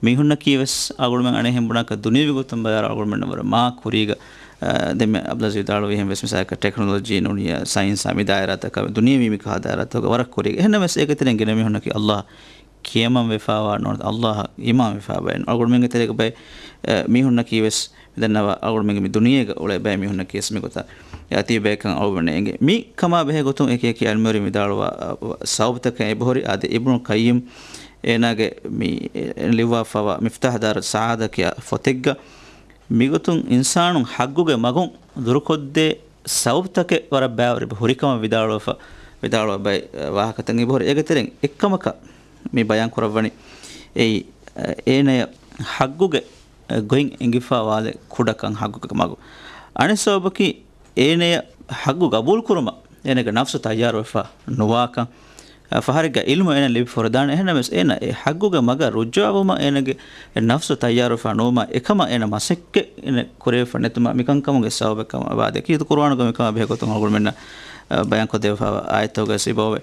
މީހުންނަކީ ވެސް އަޅުގަނޑުމެން އަނެއްހެން ބުނާކަށް ދުނިޔަވީ ގޮތުން ބަލާއިރު އަޅުގަނޑުމެންނަށް ވަރަށް މާ ކުރީގަ، އަ، ދެންމެ އަބްދުލް އަޒީޒް ވިދާޅުވިހެން ވެސް މިސާލަކަށް ޓެކްނޮލޮޖީ ނޫނިއްޔާ ސައިންސާ މި ދާއިރާތަކަށް ދުނިޔަވީ މިކަހަލަ ދާއިރާތަކަށް ވަރަށް ކުރީގަ. އެހެންނަމަވެސް އޭގެ ތެރެއިން ގިނަ މީހުންނަކީ އައްލާހަށް ކިޔަމަން ވެފާވާ ނޫން، އައްލާހަށް އީމާން ވެފާ ބައެއް. އަޅުގަނޑުމެންގެ ތެރޭގަ ބައެއް، އަ، މީހުންނަކީ ވެސް މިދަންނަވާ އަޅުގަނޑުމެންގެ މި ދުނިޔޭގަ އުޅޭ ބައެއް މީހުންނަކީ ވެސް މިގޮތަށް އަތީ ބަޔަކަށް އަޅުގަނޑު އެނގޭ. މި ކަމާ ބެހޭ ގޮތުން އެކި އެކި އަލްމުރި ވިދާޅުވާ، އަ، ސަބަބުތަކެއް އެބަހުރި. އާދެ، އިބްނު ޤައްޔިމް އޭނާގެ މި، އެ، ލިއްވާފަވާ މިފްތާޙު ދާރުއްސަޢާދާ ކިޔާ ފޮތެއްގަ މިގޮތުން އިންސާނުން ޙައްގުގެ މަގުން ދުރުކޮށްދޭ ސަބަބުތަކެއް ވަރަށް ބައިވަރު އެބަ ހުރިކަމަށް ވިދާޅުވެފަ، ވިދާޅުވާ ބައެއް، އަ، ވާހަކަތައް އެބަހުރި. އޭގެ ތެރެއިން އެއްކަމަކަށް މި ބަޔާން ކުރައްވަނީ އެއީ، އަ، އޭނަޔަށް ޙައްގުގެ، އަ، ގޮތް އެނގިފާ ވާލެއް ކުޑަކަން ޙައްގުގެ މަގު. އަނެއް ސަބަބަކީ އޭނަޔަށް ޙައްގު ގަބޫލު ކުރުމަށް އޭނަގެ ނަފްސު ތައްޔާރުވެފަ ނުވާކަން. އަ، ފަހަރެއްގަ ޢިލްމު އޭނަ ލިބި ފުރަދާނެ. އެހެންނަމަވެސް އޭނަ އެ ޙައްގުގެ މަގަށް ރުޖޫޢަވުމަށް އޭނަގެ ނަފްސު ތައްޔާރުވެފަ ނުވުމަށް އެކަމަށް އޭނަ މަސައްކަތް އޭނަ ކުރެވިފަ ނެތުމަށް މިކަންކަމުގެ ސަބަބެއް ކަމަށް ވާދެ. ކީރިތި ޤުރުއާނުގަ މިކަމާ ބެހޭ ގޮތުން އަޅުގަނޑުމެންނަށް، އަ، ބަޔާންކޮށްދެވިފައިވާ އާޔަތްތަކުގައި ސިބަވެ.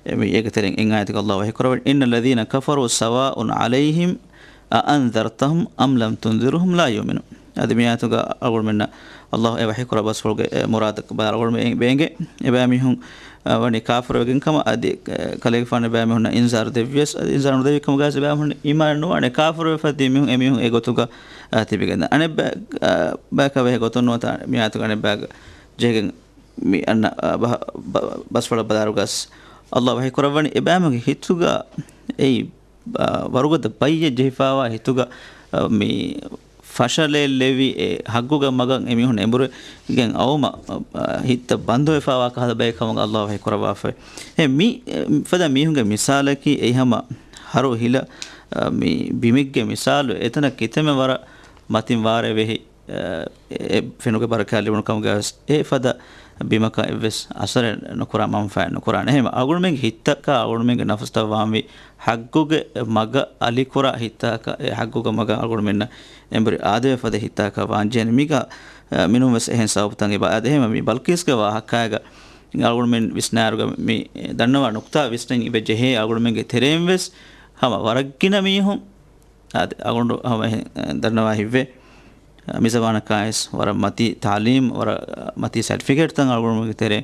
އެ މި އޭގެ ތެރެއިން އެއް އާޔަތަކަށް ﷲ ވަޙީކުރައްވަނީ، إن الذين كفروا سواء عليهم أأنذرتهم أم لم تنذرهم لا يؤمنون. އަދި މި އާޔަތުގަ އަޅުގަނޑުމެންނަށް ﷲ އެ ވަޙީކުރާ ބަސްފުޅުގެ، އެ، މުރާދަކަށް ބަލާ އަޅުގަނޑުމެން ބޭނގެ. އެބައިމީހުން، އަ، ވަނީ ކާފަރުވެގެން ކަމަށް އަދި، އަ، ކަލޭގެފާނު އެބައިމީހުންނަށް އިންޒާރު ދެއްވިޔަސް، އަދި އިންޒާރު ނުދެއްވި ކަމުގައި އެބައިމީހުން އީމާން ނުވާނެ. ކާފަރުވެފަ ތިބި މީހުން އެމީހުން އެ ގޮތުގަ، އަ، ތިބިގެން. އަނެއްބަ-، އަ، ބަޔަކަށް ވެހޭ ގޮތުން ނުވަތަ މި އާޔަތުގަ އަނެއްބައިގަ ޖެހިގެން މި އަންނަ، އަ، ބަ-، ބަ-، ބަސްފުޅަށް ބަލާއިރުގަސް ﷲ ވަޙީކުރައްވަނީ އެބައިމީހުންގެ ހިތުގަ އެއީ، އަ، ވަރުގަދަ ބައްޔެއް ޖެހިފައިވާ ހިތުގަ، އަ، މި ފަށަލައެއް ލެވި އެ ޙައްގުގެ މަގަށް އެމީހުން އެނބުރިގެން އައުމަށް، އަ، ހިތްތައް ބަންދުވެފައިވާ ކަހަލަ ބައެއް ކަމުގަ ﷲ ވަޙީކުރައްވާފައި. އެ މި، އެ، ފަދަ މީހުންގެ މިސާލަކީ އެއީ ހަމަ ހަރު ހިލަ، އަ، މި ބިމެއްގެ މިސާލު. އެތަނަށް ކިތަންމެ ވަރަށް މަތިން ވާރޭ ވެހި، އެ، އެ ފެނުގެ ބަރަކާތް ލިބުނު ކަމުގައި ވެސް އެ ފަދަ ބިމަކަށް އެއްވެސް އަސަރެއް ނުކުރާ، މަންފާއެއް ނުކުރާނެ. އެހެން އަޅުގަނޑުމެންގެ ހިތްތަކާ އަޅުގަނޑުމެންގެ ނަފުސްތައް ވާންވީ ޙައްގުގެ މަގަށް އަލިކުރާ ހިތްތަކަށް، އެ ޙައްގުގެ މަގަށް އަޅުގަނޑުމެންނަށް އެނބުރި އާދެވޭ ފަދަ ހިތްތަކަށް ވާންޖެހޭނެ. މީގަ، އަ، މިނޫން ވެސް އެހެން ސަބަބުތައް އެބަ އާދެ. އެހެން މި ބަލްޤީސްގެ ވާހަކައިގަ އަޅުގަނޑުމެން ވިސްނާއިރުގަ މި ދަންނަވާ ނުކުތާ ވިސްނަން އިވެ ޖެހޭ. އަޅުގަނޑުމެންގެ ތެރެއިން ވެސް ހަމަ ވަރަށްގިނަ މީހުން އާދެ، އަޅުގަނޑު ހަމަ އެހެން، އެ، ދަންނަވާ ހިތްވޭ. އަ، މި ޒަމާނަކާވެސް ވަރަށް މަތީ ތާލީމް، ވަރަށް، އަ، މަތީ ސަޓްފިކެޓްތައް އަޅުގަނޑުމެންގެ ތެރޭ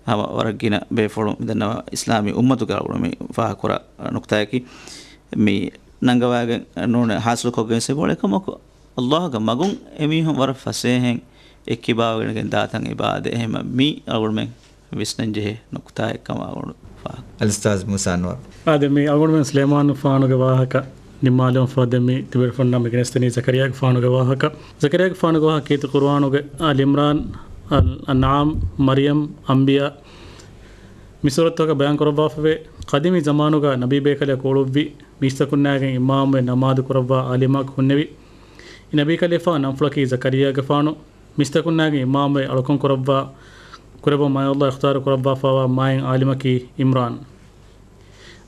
ހަމަ ވަރަށް ގިނަ ބޭފުޅުން މި ދަންނަވާ އިސްލާމީ އުއްމަތުގެ އަޅުގަނޑު މި ފާހަގަކުރާ ނުކުތާއަކީ މި ނަންގަވާގެން ނޫނެ ހާސިލުކޮށްގެން ސެބޯޅެ ކަމަކު، ﷲގެ މަގުން އެމީހުން ވަރަށް ފަސޭހައިން އެއްކިބާވެގެން ދާތަން އެބަ އާދެ. އެހެން މި އަޅުގަނޑުމެން ވިސްނަން ޖެހޭ ނުކުތާއެއް ކަމަށް އަޅުގަނޑު ފާހަގަ. އަލްއުސްތާޛް މޫސާ އަންވަރު. އާދެ، މި އަޅުގަނޑުމެން ސުލައިމާނުގެފާނުގެ ވާހަކަ ނިންމާލުމަށްފަހު ދެން މި ތިބޭފުޅުންނާ މި ގެނެސްދިނީ ޒަކަރިޔާގެފާނުގެ ވާހަކަ. ޒަކަރިޔާގެފާނުގެ ވާހަކަ ކީރިތި ޤުރުއާނުގެ އާލި އިމްރާން، އަލް އަންޢާމް، މަރްޔަމް، އަންބިޔާ މި ސޫރަތުތަކަށް ބަޔާން ކުރައްވާފަވޭ. ޤަދީމީ ޒަމާނުގަ ނަބީބޭކަލެއް އުޅުއްވި މީސްތަކުންނާގެން އިމާމުވެ ނަމާދު ކުރައްވާ އާލިމަކު ހުންނެވި. އެ ނަބީކަލޭފާ ނަންފުޅަކީ ޒަކަރިޔާގެފާނު. މީސްތަކުންނާގެ އިމާމުވެ އަޅުކަން ކުރައްވާ، ކުރެއްވުމަށް މާތް ﷲ އިޚްތިޔާރު ކުރައްވާފައިވާ މާތް އާލިމަކީ އިމްރާން.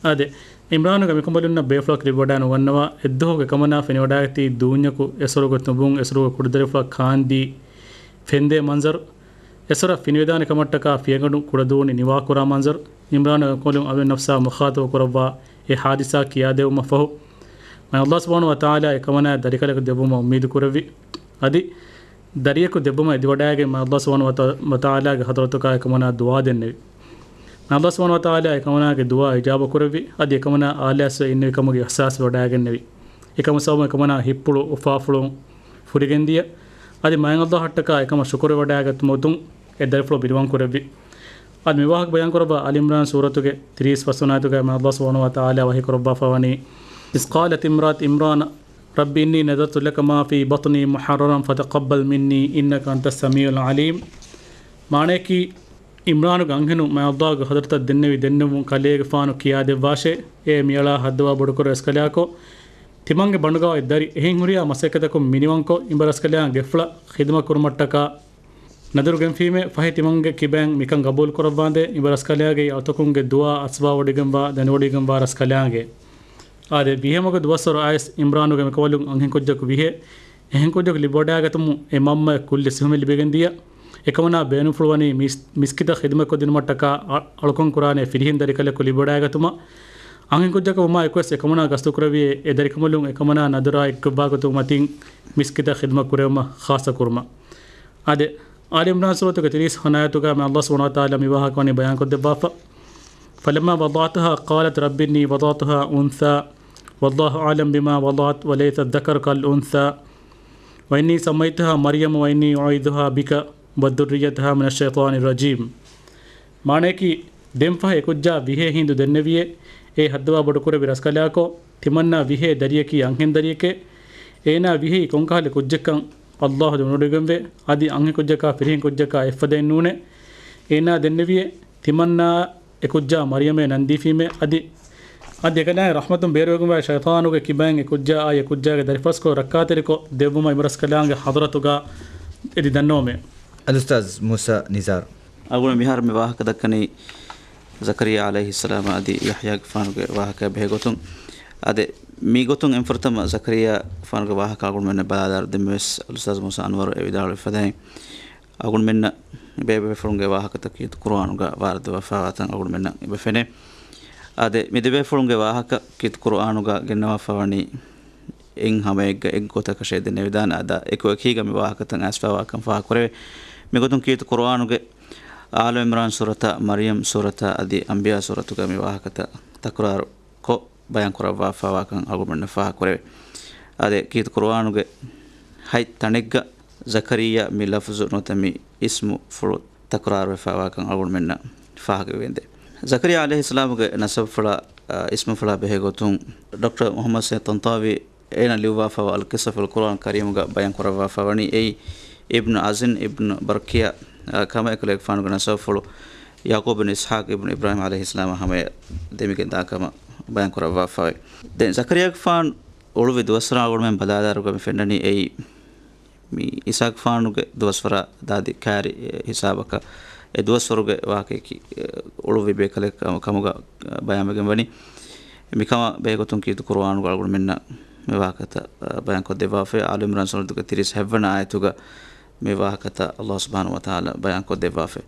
އާދެ، އިމްރާނުގެ މިކަނބަލުންނަށް ބޭފުޅަކު ލިބިވަޑައި ނުގަންނަވާ. އެއްދުވަހުގެ ކަމަނާ ފެނިވަޑައިގަތީ ދޫންޏަކު އެސޮރުގެ ތުނބުން އެސޮރުގެ ކުޑަދަރިފުޅަށް ކާންދީ ފެންދޭ މަންޒަރު. އެސޮރަށް ފިނިވެދާނެ ކަމަށްޓަކާ ފިޔަނގަނޑު ކުޑަދޫނި ނިވާކުރާ މަންޒަރު. އިމްރާނުގެ ކަނބަލުން އަޅުގަނޑު ނަފްސާ މުޚާޠަބު ކުރައްވާ އެ ހާދިސާ ކިޔާދެއްވުމަށްފަހު، މާތް ﷲ ސުބްޙާނަހޫ ވަތަޢާލާ އެކަމަނާއަށް ދަރިކަލަކު ދެއްވުމަށް އުއްމީދު ކުރެއްވި. އަދި ދަރިޔަކު ދެއްވުމަށް އެދިވަޑައިގެން މާތް ﷲ ސުބްޙާނަހޫ ވަތަ-، ވަތަޢާލާގެ ޙަޟްރަތުގަ އެކަމަނާ ދުޢާ ދެންނެވި. މާތް ﷲ ސުބްޙާނަހޫ ވަތަޢާލާ އެކަމަނާގެ ދުޢާ އިޖާބަ ކުރެއްވި. އަދި އެކަމަނާ އާލާސްވެ އިންނެވި ކަމުގެ އިޙްސާސް ވަޑައިގެންނެވި. އެކަމަށް ސަބަބުން އެކަމަނާ ހިތްޕުޅު އުފާފުޅުން ފުރިގެންދިޔަ. އަދި މާތް ﷲ އަށްޓަކާ އެކަމަށް ޝުކުރު ވަޑައިގަތުމުގެ ގޮތުން އެ ދަރިފުޅު ބިރުވަން ކުރެއްވި. އަދި މި ވާހަކަ ބަޔާން ކުރައްވާ އާލި އިމްރާން ސޫރަތުގެ ތިރީސް ފަސްވަނަ އާޔަތުގައި މާތް ﷲ ސުބްޙާނަހޫ ވަތަޢާލާ ވަޙީ ކުރައްވާފަ ވަނީ، إذ قالت امرأة عمران رب إني نذرت لك ما في بطني محررا فتقبل مني إنك أنت السميع العليم. މާނަޔަކީ، އިމްރާނުގެ އަންހެނުން މާތް ﷲގެ ޙަޟްރަތަށް ދެންނެވި ދެންނެވުން ކަލޭގެފާނު ކިޔާދެއްވާށޭ، އޭ މިއަޅާ ހައްދަވާ ބޮޑުކުރު ރަސްކަލާކޮ، ތިމަންގެ ބަނޑުގަ އޮތް ދަރި އެހެން ހުރިހާ މަސައްކަތަކުން މިނިވަންކޮށް، އިބަ ރަސްކަލާނގެ ގެފުޅަށް ޚިދުމަތް ކުރުމަށްޓަކާ ނަދުރު ގެންފީމޭ، ފަހެ ތިމަންގެ ކިބައިން މިކަން ގަބޫލު ކުރައްވާނދޭ، އިބަ ރަސްކަލާނގެ އަޅުތަކުންގެ ދުޢާ އަސްބާވޮޑިގެންވާ ދަނިވޮޑިގެންވާ ރަސްކަލާނގެ. އާދެ، ވިހޭމަގެ ދުވަސްވަރު އައިސް އިމްރާނުގެ މިކަނބަލުން އަންހެންކުއްޖަކު ވިހޭ، އެހެންކުއްޖަކު ލިބިވަޑައިގަތުމުން އެ މަންމައަށް ކުއްލި ސިހުމެއް ލިބިގެންދިޔަ. އެކަމަނާ ބޭނުންފުޅުވަނީ މިސް-، މިސްކިތަށް ޚިދުމަތްކޮށްދިނުމަށްޓަކާ އަ-، އަޅުކަން ކުރާނެ ފިރިހެން ދަރިކަލަކު ލިބިވަޑައިގަތުމަށް. އަންހެންކުއްޖަކަށް ވުމާ އެކުވެސް އެކަމަނާ ގަސްތުކުރެވިއޭ، އެ ދަރިކަނބަލުން އެކަމަނާ ނަދުރާ އެއްގޮތްވާގޮތުގެ މަތިން މިސްކިތަށް ޚިދުމަތް ކުރެވުމަށް ޚާއްޞަ ކުރުމަށް. އާދެ، އާލި ޢިމްރާން ސޫރަތުގެ ތިރީސް ހަނަ އާޔަތުގަ މި ﷲ ސުބްޙާނަހޫ ވަތަޢާލާ މި ވާހަކަ ވަނީ ބަޔާންކޮށްދެއްވާފަ. فلما وضعتها قالت رب إني وضعتها أنثى والله أعلم بما وضعت وليس الذكر كالأنثى وإني سميتها مريم وإني أعيذها بك وذريتها من الشيطان الرجيم. މާނަޔަކީ، ދެންފަހެ އެކުއްޖާ ވިހޭ ހިނދު ދެންނެވިއޭ، އޭ ހައްދަވާ ބޮޑުކުރެއްވި ރަސްކަލާކޮ، ތިމަންނާ ވިހޭ ދަރިޔަކީ އަންހެން ދަރިޔެކޭ. އޭނާ ވިހީ ކޮންކަހަލަ ކުއްޖެއްކަން ﷲ ދެނެވޮޑިގެންވޭ. އަދި އަންހެންކުއްޖަކާ ފިރިހެން ކުއްޖަކާ އެއްފަދައެއް ނޫނޭ. އޭނާ ދެންނެވިއޭ، ތިމަންނާ އެކުއްޖާ މަރިޔަމޭ ނަންދީފީމޭ. އަދި، އަދި އެކަލާނގެ ރަޙްމަތުން ބޭރުވެގެންވާ ޝައިޠާނުގެ ކިބައިން އެކުއްޖާއާއި އެކުއްޖާގެ ދަރިފަރުސްކޮށް ރައްކާތެރިކޮށް ދެއްވުމަށް އިމްރަސްކަލާނގެ ޙަޟްރަތުގަ އެދި ދަންނަވަމޭ. އަލްއުސްތާޛް މޫސާ ނިޒާރު. އަޅުގަނޑު މިހާރު މި ވާހަކަ ދައްކަނީ ޒަކަރިއްޔާ ޢަލައިހިއްސަލާމް އަދި ޔަޙްޔާގެފާނުގެ ވާހަކައާ ބެހޭގޮތުން. އާދެ، މިގޮތުން އެންފުރަތަމަ ޒަކަރިއްޔާގެފާނުގެ ވާހަކަ އަޅުގަނޑުމެންނަށް ބަލާލާއިރު، ދެންމެވެސް އަލްއުސްތާޛް މޫސާ އަންވަރު އެ ވިދާޅުވި ފަދައިން، އަޅުގަނޑުމެންނަށް ބޭބޭފުޅުންގެ ވާހަކަތައް ކީރިތި ޤުރުއާނުގަ ވާރިދުވެފަވާތަން އަޅުގަނޑުމެންނަށް އެބަ ފެނޭ. އާދެ، މި ދެބޭފުޅުންގެ ވާހަކަ ކީރިތި ޤުރުއާނުގަ ގެންނަވާފަ ވަނީ އެއް ހަމައެއްގަ އެއް ގޮތަކަށޭ ދެންނެވިދާނެ. އަދި އެކު އެކީގަ މި ވާހަކަތައް އައިސްފަވާކަން ފާހަގަކުރެވޭ. މިގޮތުން ކީރިތި ޤުރުއާނުގެ އާލު ޢިމްރާން ސޫރަތާ، މަރްޔަމް ސޫރަތާ އަދި އަންބިޔާ ސޫރަތުގަ މި ވާހަކަތައް ތަކުރާރު ކޮށް ބަޔާން ކުރައްވާފަވާކަން އަޅުގަނޑުމެންނަށް ފާހަގަކުރެވޭ. އާދެ، ކީރިތި ޤުރުއާނުގެ ހަތް ތަނެއްގަ ޒަކަރިއްޔާ މި ލަފްޒު ނުވަތަ މި އިސްމު ފުޅު ތަކުރާރުވެފަވާކަން އަޅުގަނޑުމެންނަށް ފާހަގަވެގެންދޭ. ޒަކަރިއްޔާ ޢަލައިހިއްސަލާމުގެ ނަސަބުފުޅާ، އަ، އިސްމުފުޅާ ބެހޭގޮތުން ޑޮކްޓަރ މުޙައްމަދު ސައީދު ޠަންޠާވީ އޭނަ ލިޔުއްވާފައިވާ އަލްޤިއްޞަ ފިލް ޤުރުއާން ކަރީމުގަ ބަޔާން ކުރައްވާފަ ވަނީ އެއީ އިބްނު އަޒިން އިބްނު ބަރްކިޔާ، އަ، ކަމަށް އެކަލޭގެފާނުގެ ނަސަބުފުޅު ޔަޢުޤޫބް ބިން އިސްޙާޤް އިބްނު އިބްރާހީމް ޢަލައިހިއްސަލާމާ ހަމަޔަށް ދެމިގެން ދާކަމަށް ބަޔާން ކުރައްވާފައި. ދެން ޒަކަރިއްޔާގެފާނު އުޅުއްވި ދުވަސްވަރާ އަޅުގަނޑުމެން ބަލާލާއިރުގަ މި ފެންނަނީ އެއީ މި އީސާގެފާނުގެ ދުވަސްވަރާ ދާދި ކައިރި، އެ، ހިސާބަކަށް އެ ދުވަސްވަރުގެ ވާހަކަޔަކީ، އެ، އުޅުއްވި ބޭކަލެއް ކަމު، ކަމުގަ، އެ، ބަޔާންވެގެން ވަނީ. މިކަމަށް ބެހޭގޮތުން ކީރިތި ޤުރުއާނުގަ އަޅުގަނޑުމެންނަށް މި ވާހަކަތައް، އެ، ބަޔާންކޮށް ދެއްވާފައި. އާލު ޢިމްރާން ސޫރަތުގެ ތިރީސް ހަތްވަނަ އާޔަތުގަ މި ވާހަކަތައް ﷲ ސުބްޙާނަހޫ ވަތަޢާލާ ބަޔާންކޮށް ދެއްވާފައި.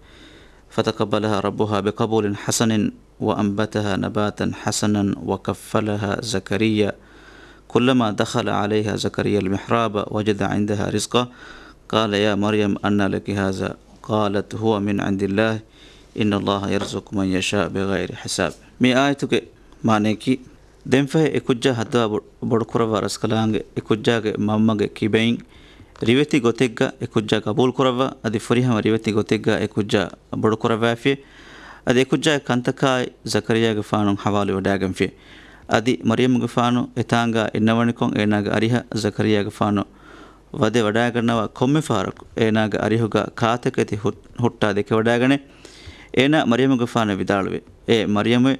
فتقبلها ربها بقبول حسن وأنبتها نباتا حسنا وكفلها زكريا كلما دخل عليها زكريا المحراب وجد عندها رزقا قال يا مريم أنى لك هذا قالت هو من عند الله إن الله يرزق من يشاء بغير حساب. މި އާޔަތުގެ މާނަޔަކީ، ދެންފަހެ އެކުއްޖާ ހައްދަވާ ބޮ-، ބޮޑުކުރައްވާ ރަސްކަލާނގެ އެކުއްޖާގެ މަންމަގެ ކިބައިން ރިވެތި ގޮތެއްގަ އެކުއްޖާ ގަބޫލުކުރައްވާ، އަދި ފުރިހަމަ ރިވެތި ގޮތެއްގަ އެކުއްޖާ ބޮޑުކުރައްވައިފި، އަދި އެކުއްޖާގެ ކަންތަކާއި ޒަކަރިއްޔާގެފާނު ޙަވާލުވެވަޑައިގެންފި. އަދި މަރްޔަމުގެފާނު އެތާނގާ އިންނަވަނިކޮށް، އޭނާގެ އަރިހަށް ޒަކަރިއްޔާގެފާނު ވަދެވަޑައިގަންނަވާ ކޮންމެ ފަހަރަކު އޭނާގެ އަރިހުގަ ކާތަކެތި ހުއް-، ހުއްޓާ ދެކެވަޑައިގަނެ. އޭނާ މަރްޔަމުގެފާނަށް ވިދާޅުވި، އޭ މަރްޔަމެ،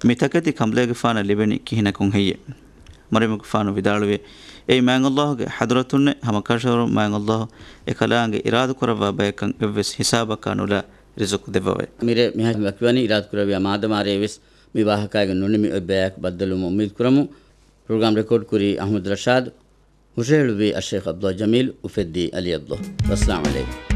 މި ތަކެތި ކަނބަލޭގެފާނަށް ލިބެނީ ކިހިނަކުން ހެއްޔެވެ؟ މަރްޔަމުގެފާނު ވިދާޅުވި، އޭ މާތް ﷲ ގެ ޙަޟްރަތުންނެއް، ހަމަކަށަވަރުން މާތް ﷲ އެކަލާނގެ އިރާދަކުރައްވާ ބަޔަކަށް އެއްވެސް ހިސާބަކާ ނުލާ ރިޒުޤު ދެއްވަވައޭ. މިރޭ މިހާ ވަކިވަނީ އިރާދަކުރެއްވިޔާ މާދަމާ ރޭވެސް މި ވާހަކައިގެ ނުނިމި އޮތް ބަޔަކަށް ބައްދަލުވުމަށް އުއްމީދު ކުރަމު. ޕްރޮގްރާމް ރެކޯޑް ކުރީ އަޙްމަދު ރަޝާދު، ހުށަހެޅުއްވީ އައްޝައިޚް ޢަބްދުﷲ ޖަމީލް، އުފެއްދީ ޢަލީ ޢަބްދުﷲ. ވައްސަލާމް ޢަލައިކުމް.